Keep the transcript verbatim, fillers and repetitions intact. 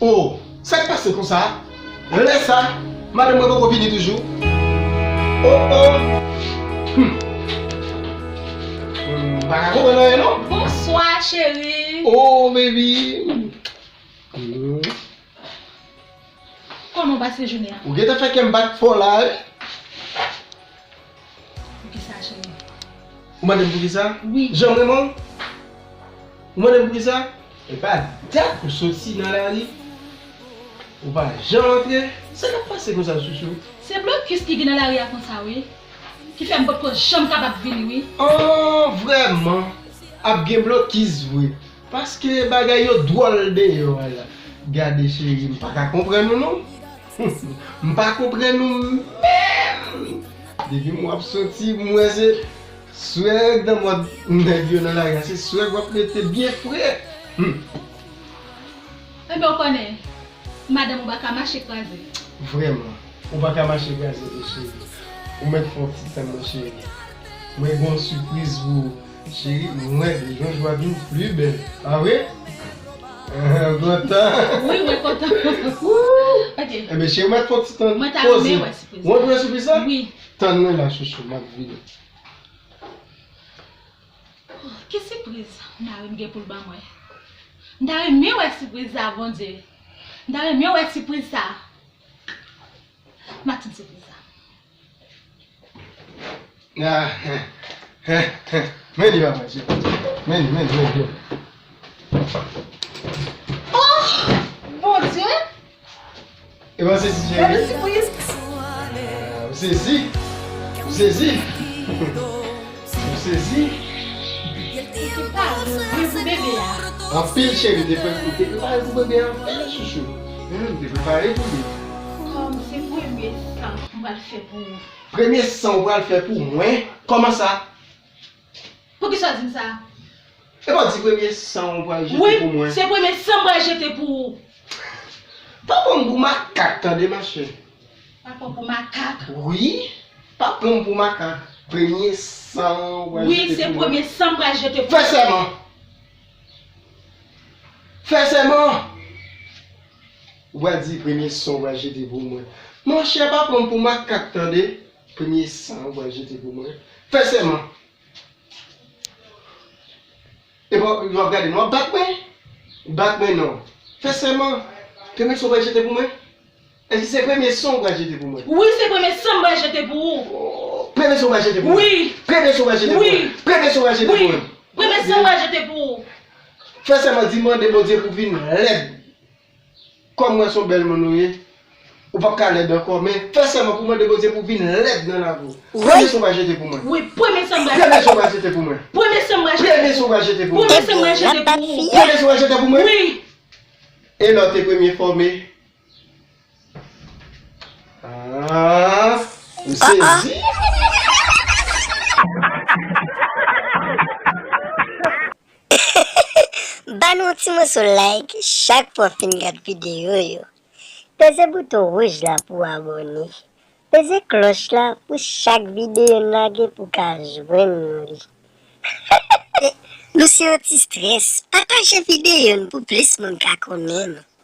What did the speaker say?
Oh, sa k pase konsa? Lè sa, madanm mwen poko vini toujou? Oh, oh. Hmm. M pa ka konprann anyen non. Bonswa, cheri. Oh, baby. Hmm. Kòman w pase jounen an? Ou gentan fè kè m bat fò la, wi. Poukisa, cheri? Ou mande m poukisa? Wi. Jan m renmen w? Ou mande m poukisa? E pa dat ou soti nan lari, ou pa janm antre. Sa k ap pase konsa, chouchou? Se blokis ki gen nan lari a konsa, wi. Ki fè m potko janm kapab vini, wi. Oh, vrèman? Ap gen blokis vre. Paske bagay yo dwòl deyò a la. Gade cheri, m pa ka konprann ou non. M pa konprann ou menm. Depi m w ap soti, m wè se swag nan mòd nèg yo nan lari a. Se swag w ap mete byen fre. Hmm. Enben, w konnen, madanm ou pa ka mache kraze. Vrèman, ou pa ka mache kraze, mon cheri. Ou mèt fè yon ti tann, mon cheri. Mwen gen yon sipriz pou ou. Cheri, mwen, jan jou a vin pli bèl. Pa vre? Ou kontan? Wi, mwen kontan. Ok. Enben, cheri, mwen fè yon ti tan poze. Mwen ta renmen wè sipriz la. Ou renmen wè sipriz la? Wi. Tann mwen la, chouchou, m ap vini. Oh, ki sipriz Marim gen pou l ban mwen? M ta renmen wè sipriz sa, Bondye. M ta renmen wè sipriz sa. M ap tann sipriz sa. Ah, men li, papa, men li, men li, men li. Oh! Bondye! E pa sezi, cheri? Gade sipriz! Ah, ou sezi? Ou sezi? Ou sezi? Ou te pare pou bebe a. Anpil, cheri, te pre-, ou te prepare pou bebe a anpil, chouchou. Hmm, ou te prepare pou li. Kòm se premye san m pral fè pou ou. Premye san w pral fè pou mwen? Kòman sa? Poukisa w di m sa? Epa w di premye san w pral jete pou mwen? Wi, se premye san m pral jete pou ou. Pa pran m pou makak, tande, machè. Pa pran pou makak? Wi, pa pran m pou makak. Premye san w pral jete pou mwen. Wi, se premye san m pral jete pou ou. Fè sèman. Fè sèman. Ou pral di premye san w pral jete pou mwen. Monchè, pa pran m pou makak, tande. Premye san w pral jete pou mwen. Fè sèman. Epi w ap gade m, w ap bat mwen? Bat mwen non. Fè sèman. Premye san w pral jete pou mwen? Èske se premye san w pral jete pou mwen? Wi, se premye san m pral jete pou ou. Oh, premye san w pral jete pou mwen? Wi. Premye san w pral jete pou mwen? Wi. Premye san w pral jete pou mwen? Wi. Premye san m pral jete pou ou. Fè sèman, di mande Bondye pou vin lèd. Kòm mwen se yon bèl moun ou ye, ou p ap ka lèd ankò, men fè sèman pou mande Bondye pou vin lèd nan lavi w. Premye san w pral jete pou mwen. Wi, premye san m pral jete. Premye san w pral jete pou mwen. Premye san m pral jete. Premye san w pral jete pou mwen. Premye san m pral jete pou ou. Premye san w pral jete pou mwen. Wi. E lè w te premye fòme. Ah, m sezi. Ba nou yon ti moso like chak fwa w fin gad videyo yo. Peze bouton wouj la pou w abòne. Peze klòch la pou chak videyo n lage pou w ka jwenn li. Nou se anti-strès. Pataje videyo n pou plis moun ka konnen nou.